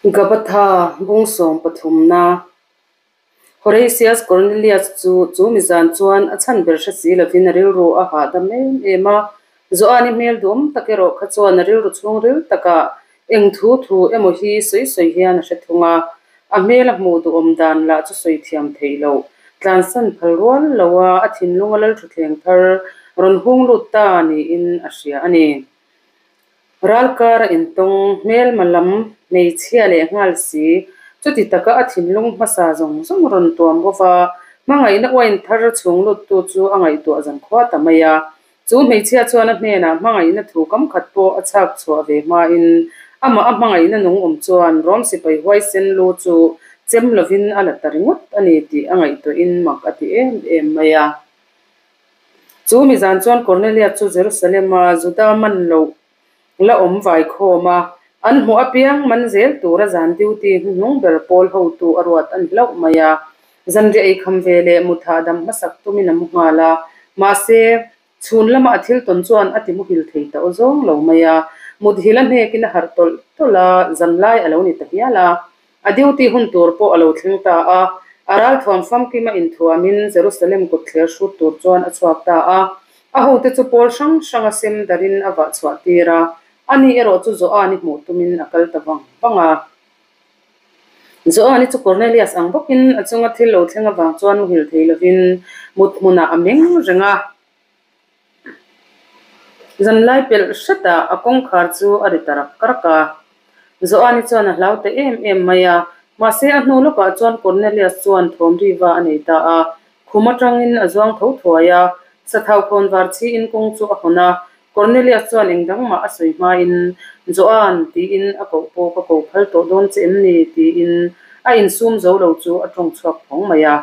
Gabatha bung sawm pathumna Horatius Cornelius chu chu mizan chuan a chhan ber hre si lovin a rilru a hahdam em em a. Joani hmel duhawm tak erawh kha chuan a rilru chhungril takah eng thu thu emaw hi sawi sawi hian a hre thung a. A hmel a hmuh duhawm dan lah chu sawi thiam theih loh. Tlansan phal rual lo a, a thinlunga lalthutthleng thar rawn hung lut ta niin a hria a ni. Ralkar a intawng, hmelma lam hmeichhia leh nghal si, chuti taka a thinlung hmasa zawng zawng rawn tuam bawk a, hmangaihna uain thar chhung luttu chu a ngaihtuah zan khua ta mai a. Chu hmeichhia chuan a hnenah hmangaihna thu kam khat pawh a chhak chhuah ve hmain amah a hmangaihna nung awm chuan Rom sipai huaisen lu chu chem lovin a la ta ringawt a ni tih a ngaihtuahin mak a ti em em mai a. Chu mi zan chuan Kornelia chu Jerusalem-a Juda man loh la awm vai khawm a, an hmuh apiang man zel tura zan duty hnuhnung ber pawl hotu a ruat a ni hlauh mai a. Zanriah ei kham ve leh mut hahdam hmasak tumin a mu nghal a, mahse, chhun lama a thil tawn chuan a ti muhil thei ta aw zawng lo mai a. Muthil a hnekin a harh tawlh tawlh a, zanlai a lo ni ta hial a. A duty hun tur pawh a lo thleng ta a, a ralthuam famkima inthuamin Jerusalem kawtthler hrut tur chuan a chhuak ta a. A hote chu pawl hrang hranga sem darin a vah chhuah tir a, ani erawh chu Joani hmuh tumin a kal ta vang vang a. Joani chu Cornelius ang bawkin a chunga thil lo thleng avang chuan muhil thei lovin mut hmunah a meng reng a. Zanlai pelh hretah a kawngkhar chu a ri ta rak rak a. Joani chuan a hlau ta em em mai a, mahse a hnu lawkah chuan Cornelius chuan thawm riva a nei ta a, khum atangin a zuang tho thuai a, sathau khawn var chhiin kawng chu a hawn a. Cornelius chuan eng dang mah a sawi hmain, Joan, tiin a koh pawh ka ko phal tawh dawn che em ni? tiin a insum zo lo chu a tawng chhuak phawng mai a.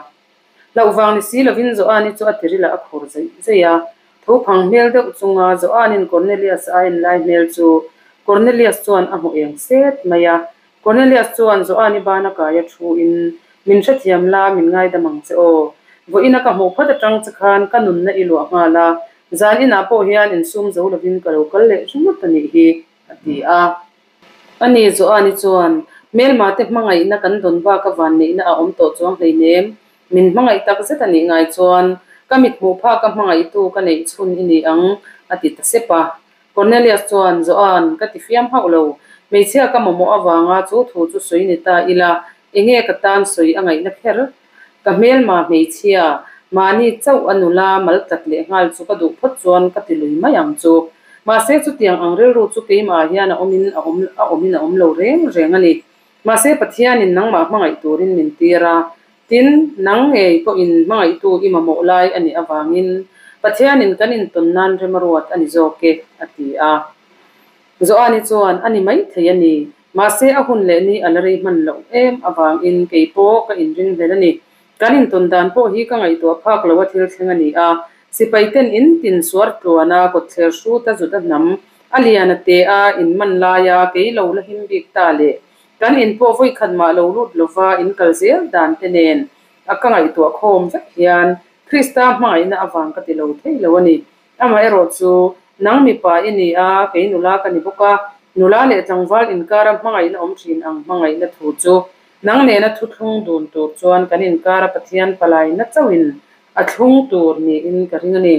Hlauh vang ni si lovin Joani chu a tirilah a khur zeih zeih a. Tho phang hmel deuh chunga Joanin Cornelius a en lai hmel chu Cornelius chuan a hmu eng set mai a. Cornelius chuan Joani bana kaia thuin, Min hrethiam la, min ngaidam ang che aw. Vawiina ka hmuh phawt atang che khan ka nunna i luah nghal a, zan inah pawh hian insum zo lovin ka lo kal leh ringawt a nih hi, a ti a. A ni, Joani chuan, Hmelmate hmangaihna kan dawn bak a vanneihna a awm tawh chuang hleinem. Min hmangaih tak zet a nih ngai chuan, ka mit hmuh phak a hmangaihtu ka neih chhun i ni ang, a ti ta sep a. Cornelius chuan, Joan, ka ti fiam hauh lo. Hmeichhia ka mamawh avanga chu thu chu sawi ni ta ila, enge ka tan sawi a ngaihna kher? Ka hmelma hmeichhia, mahni chauh a nula mal tlat leh nghal chu ka duh phawt chuan ka ti lui mai ang chu. Mahse chutiang ang rilru chu keimah hian a awmin a awm a awmin a awm lo reng reng a ni. Mahse Pathianin nangmah hmangaih turin min tir a, tin, nang ngei pawhin hmangaihtu i mamawh lai a nih avangin Pathianin kan intawn nan rem a ruat a ni zawk e, a ti a. Joani chuan, A ni maithei a ni. Mahse a hun leh ni a la rei hman loh em avangin kei pawh ka inring hlel a ni. Kan intawn dan pawh hi ka ngaihtuah phak lo a thil thleng a ni a. Sipai ten in tin suar tluan a, kawtthler hrut a zut a hnam, a lian a te a, in man lai a, kei lo la him bik ta leh kan in pawh vawi khat mah lo lut lova in kal zel dan te nen a ka ngaihtuah khawm vek hian Krista hmangaihna avang ka ti lo thei lo a ni. Amaherawh chu, nang mipa i ni a, kei nula ka ni bawk a, nula leh tlangval inkara hmangaihna awm thin ang hmangaihna thu chu nang nena thuthlung dun tur chuan kan inkara Pathian palaina chauhin a thlung tur niin ka ring a ni.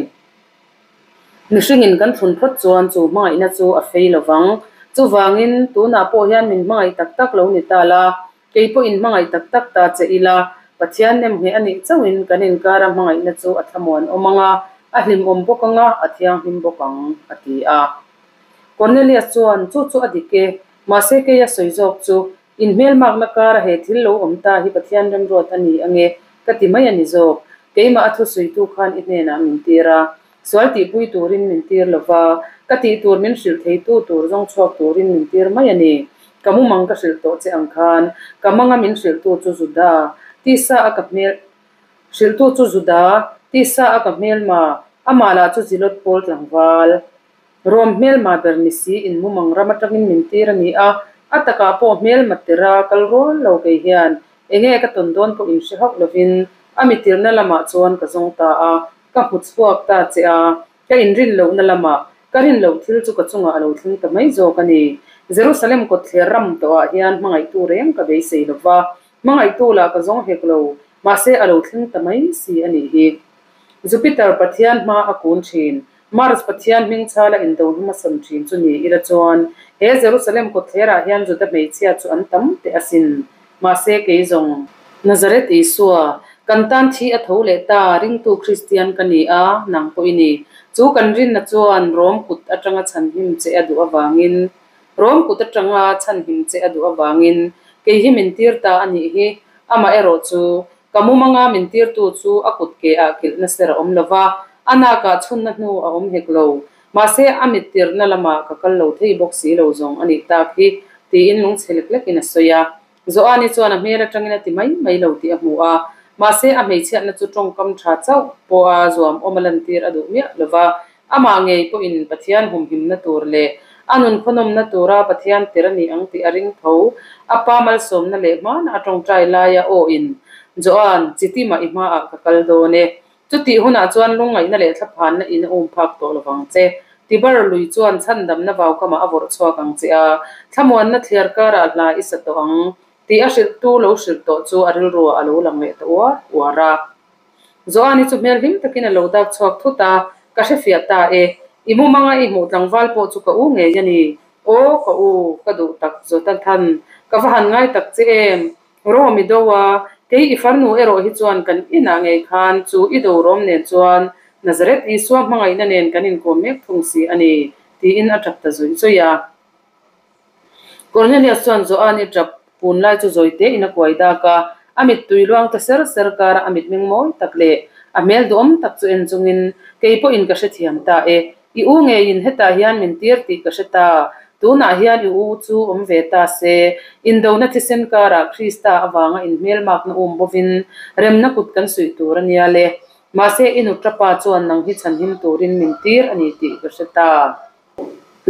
Mihringin kan thlun phawt chuan chu hmangaihna chu a fei lo vang. Chuvangin, tunah pawh hian min hmangaih tak tak lo ni ta la, Kei pawh in hmangaih tak tak ta che ila, Pathian nem ngheh a nih chauhin kan inkara hmangaihna chu a thlamuan awm ang a, a hlimawm bawk ang a, a thianghlim bawk ang, a ti a. Cornelius chuan, Chu chu a dik e, mahse kei a sawi zawk chu, inhmelmakna kara he thil lo awm ta hi Pathian remruat a ni ange, ka ti mai a ni zawk. Keimah a thusawitu khan i hnenah min tir a, Sual tihpui turin min tir lo va, ka tih tur min hrilh theitu tur zawng chhuak turin min tir mai a ni. Ka mumang ka hrilh tawh che ang khan, ka manga min hrilhtu chu Juda, tisa a ka hmel hrilhtu chu Juda, tisa a ka hmelma, amah lah chu Zilot pawl tlangval. Rom hmelma ber ni si in mumang ram atangin min tir a ni a, a takah pawh hmelma tira kal rual lo kei hian enge ka tawn dawn pawh inhre hauh lovin a mitirna lamah chuan ka zawng ta a, Ka hmu chhuak ta che a, ka inrin lohna lamah ka rin loh thil chu ka chungah a lo thleng ta mai zawk a ni. Jerusalem kawtthler ram tawhah hian hmangaihtu reng ka beisei lo va, hmangaihtu lah ka zawng hek lo, mahse a lo thleng ta mai si a nih hi. Jupiter pathian hma a kun thin, Mars pathian hming chhala indo hmasam thin chu ni ila chuan he Jerusalem kawtthlerah hian Juda hmeichhia chu an tam teh asin. Mahse kei zawng. Nazareth Isua, kan tan thi a tho leh ta, ringtu Kristian ka ni a, nang pawh i ni. Chu kan rinna chuan Rom kut atanga chhanhim che a duh avangin, Rom kut atanga chhanhim che a duh avangin kei hi min tir ta a nih hi. Amaherawh chu, ka mumanga min tirtu chu a kut ke ah kilhna ser a awm lo va, a nakah chhunna hnu a awm hek lo. Mahse a mit tirhna lamah ka kal lo thei bawk si lo zawng a nih tak hi, tiin lungchhe lek lekin a sawi a. Joani chuan a hmel atangin a ti mai mai lo tih a hmu a, mahse a hmeichhiatna chu tawngkam tha chauh pawha zuam awm a lantir a duh miah lo va. Amah ngei pawhin Pathian humhimna tur leh a nun khawnawmna tura Pathian tir a ni ang tih a ring tho. A pa malsawmna leh hmana a tawngtai laia aw in, Joan, chitima i hmaah ka kal dawn e. Chutih hunah chuan lungngaihna leh thlaphanna in a um phak tawh lovang che. Tibar lui chuan chhandamna vaukamah a vawrh chhuak ang che a, thlamuanna thliar karah hla i sa tawh ang tih a hrilhtu lo hrilh tawh chu a rilruah a lo lang leh ta uar uar a. Joani chu hmel hlim takin a lo dak chhuak thut a, Ka hrefiah ta e, i mumanga i hmuh tlangval pawh chu ka u ngei a ni. Aw ka u, ka duh tak Jonathan, ka va han ngai tak che em? Rawm i do a, kei i farnu erawh hi chuan kan inah ngei khan chu i do rawm nen chuan Nazareth Isua hmangaihna nen kan inkawm mek thung si a ni, tiin a tap ta zawih zawih a. Cornelius chuan Joani tap kun lai chu zawi tein a kuai dak a, a mittui luang ta ser ser kara a mitmeng mawi tak leh a hmel duhawm tak chu en chungin, Kei pawhin ka hrethiam ta e, I u ngeiin hetah hian min tir tih ka hre ta. Tunah hian i u chu awm ve ta se, indona thisen karah Krista avanga inhmelmakna um bovin remna kut kan suih tur a nia le. Mahse, i nuṭapa chuan nang hi chhanhim turin min tir a ni tih ka hre ta.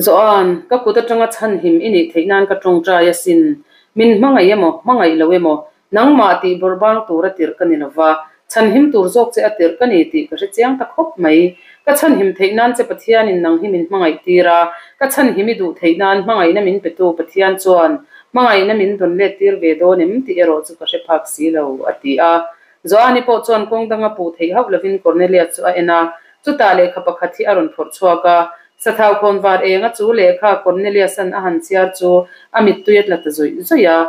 Joan, ka kut atanga chhanhim i nih theih nan ka tawngtai asin. Min hmangaih emaw, hmangaih lo emaw, Nangmah tih bawrhbang tur a tirh ka ni lova, chhanhim tur zawk che a tirh ka ni tih ka hre chiang ta khawp mai. Ka chhanhim theih nan che Pathianin nang hi min hmangaih tir a, ka chhanhim i duh theih nan hmangaihna min petu Pathian chuan hmangaihna min dawn let tir ve dawn em tih erawh chu ka hre phak si lo, a ti a. Joani pawh chuan kawng danga puh theih hauh lovin Cornelius chu a en a, chutah lehkha pakhat hi a rawn phawrh chhuak a. Sathau khawnvar enga chu lehkha Cornelius-a'n a han chhiar chu a mittui a tla ta zawih zawih a.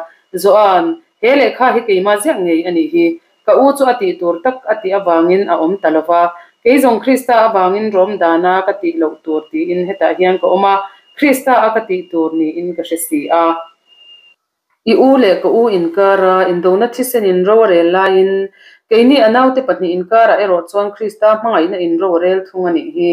Joan, he lehkha hi keimah ziah ngei a nih hi. Ka u chu a tih tur tak a tih avangin a awm ta lo va. Kei zawng Krista avangin rawm dana ka tih loh tur tiin hetah hian ka awm a, Krista a ka tih tur niin ka hre si a. I u leh ka u inkara indona thisenin ro a rel laiin, keini a naute pahnih inkarah erawh chuan Krista hmangaihna in ro a rel thung a nih hi.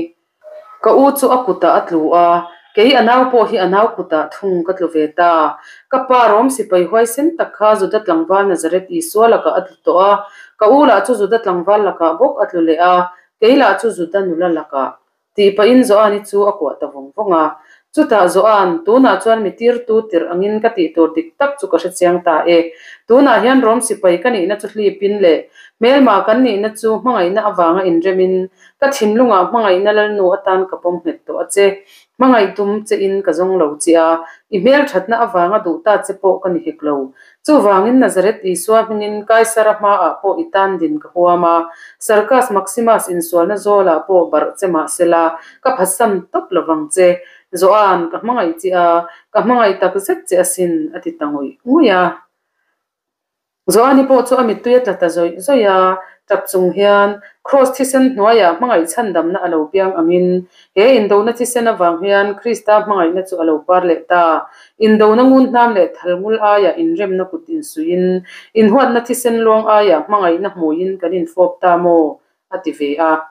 Ka u chu a kutah a tlu a, kei a nau pawh hi a nau kutah thung ka tlu ve ta. Ka pa Rom sipai huaisen tak kha Juda tlangval Nazareth Isua lakah a tlu tawh a, ka u lah chu Juda tlangval lakah bawk a tlu leh a, kei lah chu Juda nula lakah. Tih pahin Joani chu a kuah ta vawng vawng a. Chutah Joan, tunah chuan mi tirtu tirh angin ka tih tur dik tak chu ka hrechiang ta e. Tunah hian Rom sipai ka nihna chu hlipin leh hmelma kan nihna chu hmangaihna avanga inremin Ka thinlungah hmangaihna lalnu atan ka pawm nghet tawh a che. Hmangaih tum che in ka zawng lo che a, i hmelthatna avanga duh ta che pawh ka ni hek lo. Chuvangin Nazareth Isua hmingin Kaisara hmaah pawh i tan din ka huam a, Circus Maximus insualna zawlah pawh barh che mah sela, ka phatsan tawp lovang che. Joan, ka hmangaih che a, ka hmangaih tak zet che asin, a ti ta ngawih ngawih a. Joani pawh chu a mittui a tla ta zawih zawih a, tap chung hian Kraws thisen hnuaiah hmangaih chhandamna a lo piang angin he indona thisen avang hian Krista hmangaihna chu a lo par leh ta. Indona ngun hnam leh thal ngul aiah inremna kut insuihin, inhuatna thisen luang aiah hmangaihna hmuiin kan infawp ta maw? a ti ve a.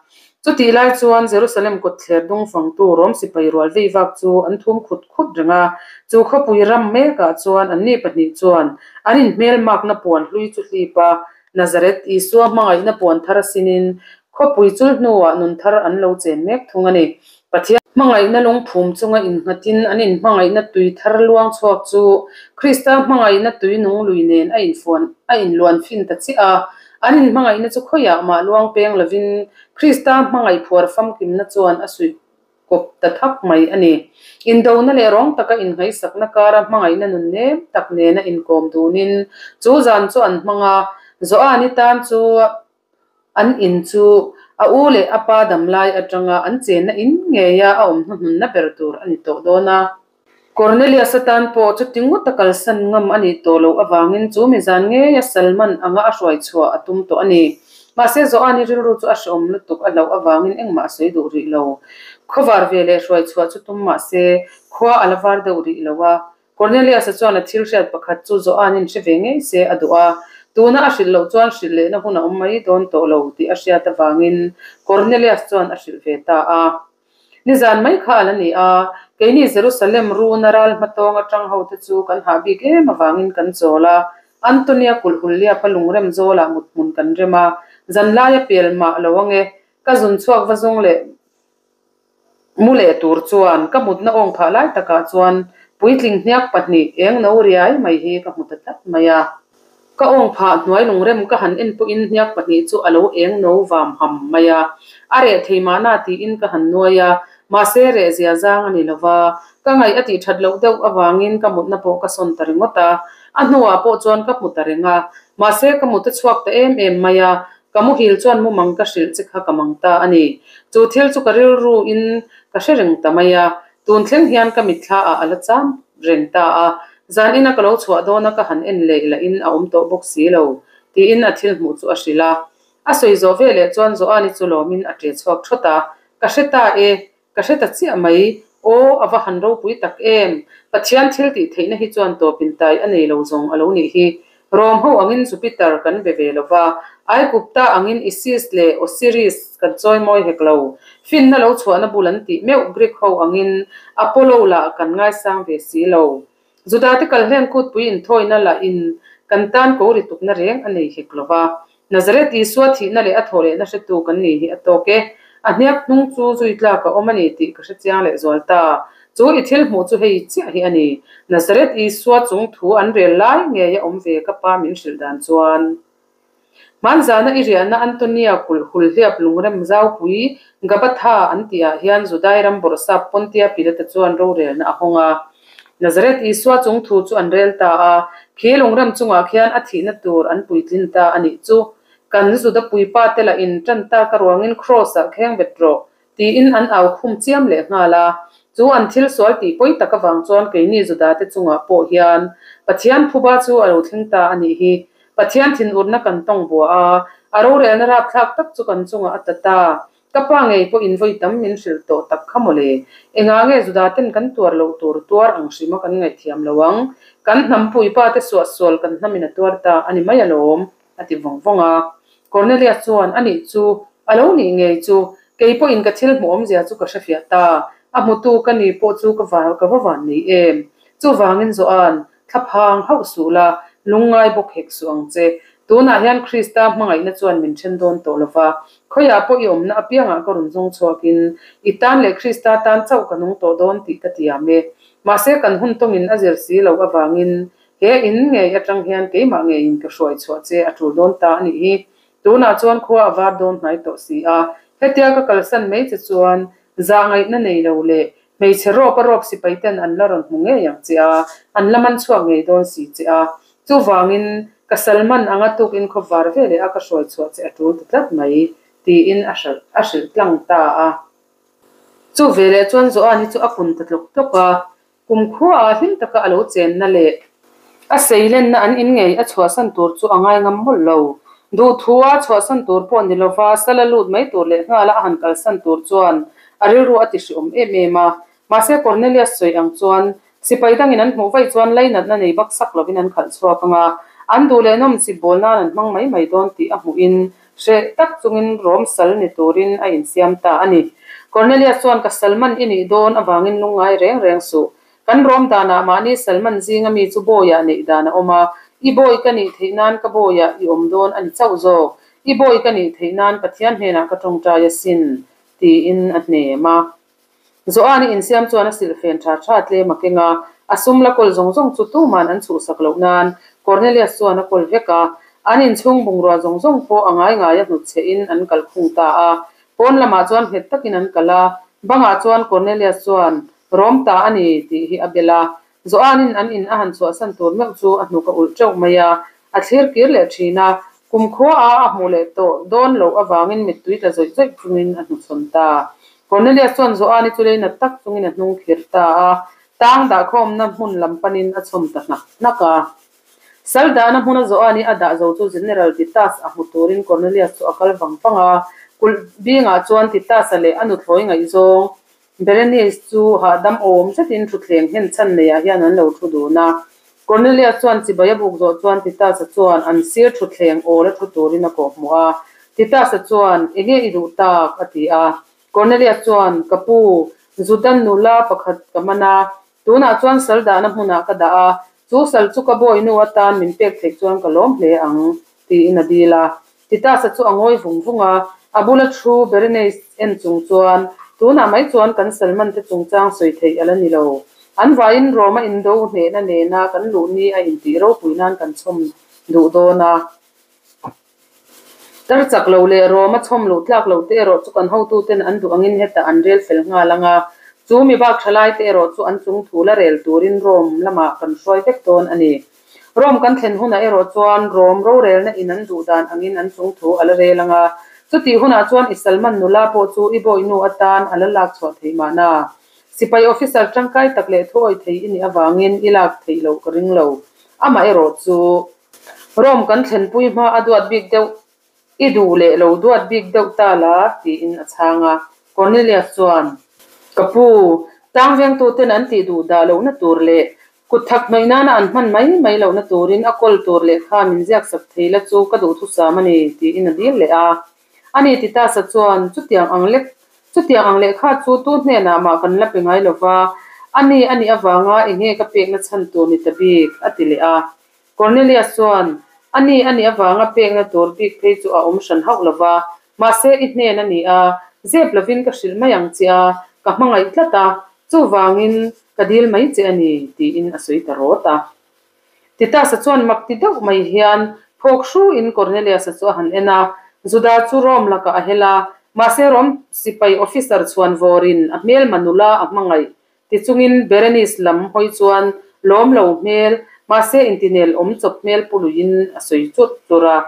Chutih lai chuan Jerusalem kawtthler dung fangtu Rom sipai rual vei vak chu an thum khut khut reng a. Chu khawpui ram mekah chuan anni pahnih chuan an inhmelmakna puan hlui chu hlip a, Nazareth Isua hmangaihna puan thar sinin khawpui chul hnuah nun thar an lo chen mek thung a ni. Pathian hmangaihna lungphum chunga innghatin an inhmangaihna tui thar luang chhuak chu Krista hmangaihna tui nung lui nen a infuan a inluan fin ta chiah a. An inhmangaihna chu khawiah mah luang peng lovin Krista hmangaih phuar famkimna chuan a suih kawp ta thak mai a ni. Indona leh rawng taka inngaihsakna kara hmangaihna nun nem tak nena inkawm dunin chu zan chu an hmang a, Joani tan chu an in chu a u leh a pa damlai atanga an chenna in ngeia a awm hnuhnunna ber tur a ni tawh dawn a. Cornelius atan pawh chuti ngawt a kalsan ngam a nih tawh loh avangin chu mi zan ngeia Salman anga a hruai chhuah a tum tawh a ni. Mahse Joani rilru chu a hrehawm lutuk a hlauh avangin engmah a sawi duh rih lo. Khawvar ve leh hruai chhuah chu tum mahse khua a la var deuh rih lo a. Cornelius-a chuan a thil hriat pakhat chu Joanin hre ve ngei se a duh a, tuna a hrilh loh chuan hrilh lehna hun a awm mai dawn tawh lo tih a hriat avangin Cornelius chuan a hrilh ve ta a. Nizan mai kha a la ni a, keini Jerusalem runa ral hmatawng atang hote chu kan hah bik em avangin kan chawl a, Antonia kulh hulliapa lungrem zawlah mut hmun kan rem a, zanlaia pel mah lo ange, ka zun chhuak va zung leh Mu leh tur chuan ka mutna awng phah lai takah chuan puitling hniak pahnih eng no riai mai hi ka hmu ta tlat mai a. Ka awng phah hnuai lungrem ka han en pawhin hniak pahnih chu a lo eng no vam ham mai a. A reh thei mahna tiin ka han nuai a, mahse reh zia zang a ni lo va, ka ngaih a tih that loh deuh avangin ka mutna pawh ka sawn ta ringawt a. A hnuah pawh chuan ka hmu ta reng a, mahse ka mut a chhuak ta em em mai a, Ka muhil chuan mumang ka hrilh che kha ka mang ta a ni. Chu thil chu ka rilru in ka hre reng ta mai a, tun thleng hian ka mitthla ah a la cham reng ta a, zan ina ka lo chhuah dawn a ka han en leh lah in a awm tawh bawk si lo, tiin a thil hmuh chu a hrilh a. A sawi zawh veleh chuan Joani chu lawmin a ṭe chhuak thawt a, Ka hre ta e, Ka hre ta chiah mai. Aw, a va han ropui tak em! Pathian thil tih theihna hi chuan tawpin tai a nei lo zawng a lo nih hi. Rom ho angin Jupiter kan be ve lo va, Aigupta angin Isis leh Osiris kan chawi mawi hek lo. Finna lo chhuahna bul an tih meuh Greek ho angin Apollo lah kan ngaisang ve si lo. Judate kalhlen kutpui inthawina lah in kan tan ko ri tukna reng a nei hek lo va. Nazareth Isua thihna leh a thawhlehna hretu kan ni hi a tawk e. A hniak hnung chu zui tlak a awm a ni tih ka hre chiang leh zual ta. Chu i thil hmuh chu hei chiah hi a ni. Nazareth Isua chung thu an rel lai ngei a awm ve ka pa min hrilh dan chuan. Hmanzana i riahna Antonia kulh hulhliap lungrem zaupui Gabatha an tihah hian Judai ram bawrhsap Pontia Pilata chuan rorelna a hawng a. Nazareth Isua chung thu chu an rel ta a, khi lungrem chungah khian a thihna tur an puitlin ta a nih chu. Kan Juda puipa te lah in tan tak a ruangin Kraws-ah kheng bet rawh, tiin an au khum chiam leh nghal a. Chu an thil sual tih pawi tak avang chuan keini Juda te chungah pawh hian Pathian phuba chu a lo thleng ta a nih hi. Pathian thinurna kan tawng bua a, a rorelna rapthlak tak chu kan chungah a ta ta. Ka pa ngei pawh in vawi tam min hrilh tawh tak kha mawle. Engah nge Juda ten kan tuar loh tur tuar ang hrima kan ngaihthiam lo ang? Kan hnam puipa te suahsual kan hnamin a tuar ta a ni mai alawm, a ti vawng vawng a. Cornelius chuan, A nih chu, a lo nih ngei chu, kei pawhin ka thil hmuh awmzia chu ka hrefiah ta. A hmutu ka ni pawh chu ka va ka va van nei em. Chuvangin Joan, Thlaphang hauh suh la, lungngai bawk hek suh ang che. Tunah hian Krista hmangaihna chuan min then dawn tawh lo va, khawiah pawh i awmna apiangah ka rawn zawng chhuakin, i tan leh Krista tan chauh ka nung tawh dawn tih ka tiam e. Mahse kan hun tawngin a zir si loh avangin he in ngei atang hian keimah ngeiin ka hruai chhuah che a tul dawn ta a nih hi. Tunah chuan khua a var dawn hnai tawh si a, hetia ka kalsan mai che chuan zahngaihna nei lo leh Hmeichhe rawp a rawp sipai ten an la rawn hmu ngei ang che a, an la man chhuak ngei dawn si che a. Chuvangin, ka salman anga tukin khawp var ve leh a ka hruai chhuah che a tul ta tlat mai, tiin a hrilh a hrilh tlang ta a. Chu veleh chuan Joan hi chu a kun ta tlawk tlawk a, kum khuaah hlim taka a lo chenna leh a seilenna an in ngei a chhuahsan tur chu a ngai ngam mawlh lo. Duhthua chhuahsan tur pawh ni lova sala lut mai tur leh nghala a han kalsan tur chuan a rilru a ti hriawm em em a. Mahse Cornelius sawi ang chuan sipai dangin an hmuh vaih chuan lainatna nei bak sak lovin an khalh chhuak ang a, an duh leh nawm chip bawl nan an hmang mai mai dawn tih a hmuhin hreh tak chungin rawm sal ni turin a insiam ta a ni. Cornelius chuan ka sal man i nih dawn avangin lungngai reng reng suh. Kan rawm danah mahni Salman zinga mi chu bawiah neih dan a awm a, i bawi ka nih theih nan ka bawiah i awm dawn a ni chauh zawk, i bawi ka nih theih nan Pathian hnenah ka tawngtai asin, tiin a hnem a. Joani insiam chuan a silhfen tha tha tlem a keng a, a sum la kawl zawng zawng chu tuman an chhuhsak loh nan Cornelius chuan a kawl vek a, an inchhung bungrua zawng zawng pawh a ngai ngai a hnutchhehin an kalkhung ta a, pawn lamah chuan nghet takin an kal a. Bangah chuan Cornelius chuan, Rom ta a ni, tih hi a bel a. Joan-in an in a han chhuahsan tur meuh chu a hnuk a ulh teuh mai a, a thlir kir leh thin a. Kumkhua a a hmuh leh tawh dawn loh avangin mittui tla zawih zawih chungin a hnuchhawn ta. Cornelius chuan Joan-i chu lei nat tak chungin a hnung khir ta a, tang dahkhawmna hmun lam panin a chhawm ta hnak hnak a. Sal dahna hmuna Joan-i a dah zo chu General Titus a hmu turin Cornelius chu a kal vang vang a, kulh bingah chuan Titus-a leh a nuthlawi ngaihzawng Berenice chu hahdam awm zetin thutthleng hen chhan neiah hian an lo thu dun a. Cornelius chuan chibai a buk zawh chuan Titus-a chuan an sir thutthleng awl a thu turin a kawhhmuh a. Titus-a chuan, Enge i duh tak? a ti a. Cornelius chuan, Ka pu, Juda nula pakhat ka man a, Tunah chuan sal dahna hmunah ka dah a, chu sal chu ka bawinu atan min pek theih chuan ka lawm hle ang, tiin a dil a. Titus-a chu a ngawi vung vung a, a bula thu Berenice en chung chuan, Tunah mai chuan kan sal mante chungchang sawi theih a la ni lo. An vaiin Roma indo hnehna nena kan luh ni a intih ropui nan kan chhawm duh dawn a. Tar chak lo leh Roma chhawm luh tlak loh te erawh chu kan hotuten an duh angin hetah an rel fel nghal ang a, chu mi bak thalai te erawh chu an chung thu la rel turin Rome lamah kan hruai vek dawn a ni. Rome kan thlen hunah erawh chuan Rome rorelna in an duh dan angin an chung thu a la rel ang a, chutih hunah chuan i Salman nula pawh chu i bawihnu atan a la lak chhuah theih mahna. Sipai officer tangkai tak leh thuawi thei i nih avangin i lak theih loh ka ring lo. Amaherawh chu. Rome kan thlenpui hma a duat bik deuh, I duh leh lo duat bik deuh ta la, tiin a chhang a. Cornelius chuan, Ka pu, tang vengtuten an tih duh dah lohna tur leh kut thak hnawih nana an hman mai mai lohna turin a kawl tur lehkha min ziaksak thei la chu ka duhthusam a ni, tiin a dil leh a. Ani Titus-a chuan, Chutiang ang lek, chutiang ang lehkha chu tu hnenah mah kan la pe ngai lo va, ani a nih avanga eng nge ka pekna chhan tur ni ta bik? a ti leh a. Cornelius chuan, Ani a nih avanga pekna tur bik phei chu a awm hran hauh lo va, mahse i hnen a ni a, zep lovin ka hrilh mai ang che a, ka hmangaih tlat a, chuvangin ka dil mai che a ni, tiin a sawi ta rawt a. Titus-a chuan mak ti deuh mai hian phawk hruin Cornelius-a chu a han en a, Juda chu Rome lakah a hel a, mahse Rome sipai officer chhuan vawrin a hmelma nula a hmangaih ti chungin Berenice lam hawi chuan lawm lo hmel, mahse intinel awm chawp hmel pu luiin a sawi churh churh a.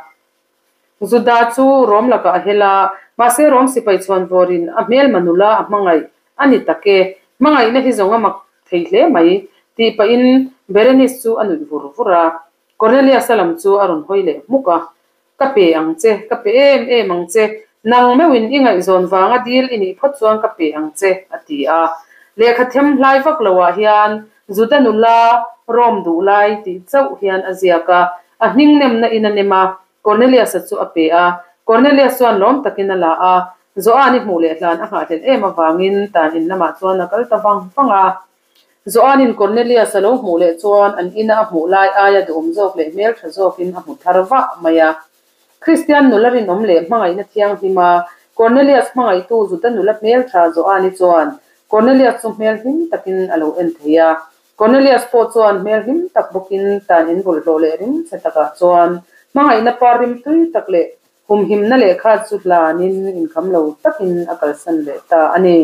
Juda chu Rome lakah a hel a, mahse Rome sipai chhuan vawrin a hmelma nula a hmangaih a ni tak e, hmangaihna hi zawng a mak thei hle mai, tih pahin Berenice chu a nuih vur vur a. Cornelius-a lam chu a rawn hawi leh hmuk a, Ka pe ang che, ka pe em em ang che, nang meuhin i ngaihzawn vanga dil i nih phawt chuan ka pe ang che, a ti a. Lehkha them hlai vak loah hian Juda nula Rome duh lai tih chauh hian a ziak a, a hming nemna in a nem a, Cornelius-a chu a pe a. Cornelius chuan lawm takin a la a, Joan-i hmuh leh hlan a nghahhlelh em avangin tan in lamah chuan a kal ta vang vang a. Joan-in Cornelius a lo hmuh leh chuan an ina a hmuh lai aia duhawm zawk leh hmeltha zawkin a hmu thar vah mai a. Kristian nula rinawm leh hmangaihna thianghlim a, Cornelius hmangaihtu Juda nula hmeltha Joan-i chuan Cornelius chu hmel hlim takin a lo en thei a. Cornelius pawh chuan hmel hlim tak bawkin tan in bawlhhlawh leh rim chhe takah chuan hmangaihna par rim tui tak leh humhimna lehkha chu hlanin inkham lo takin a kalsan leh ta a ni.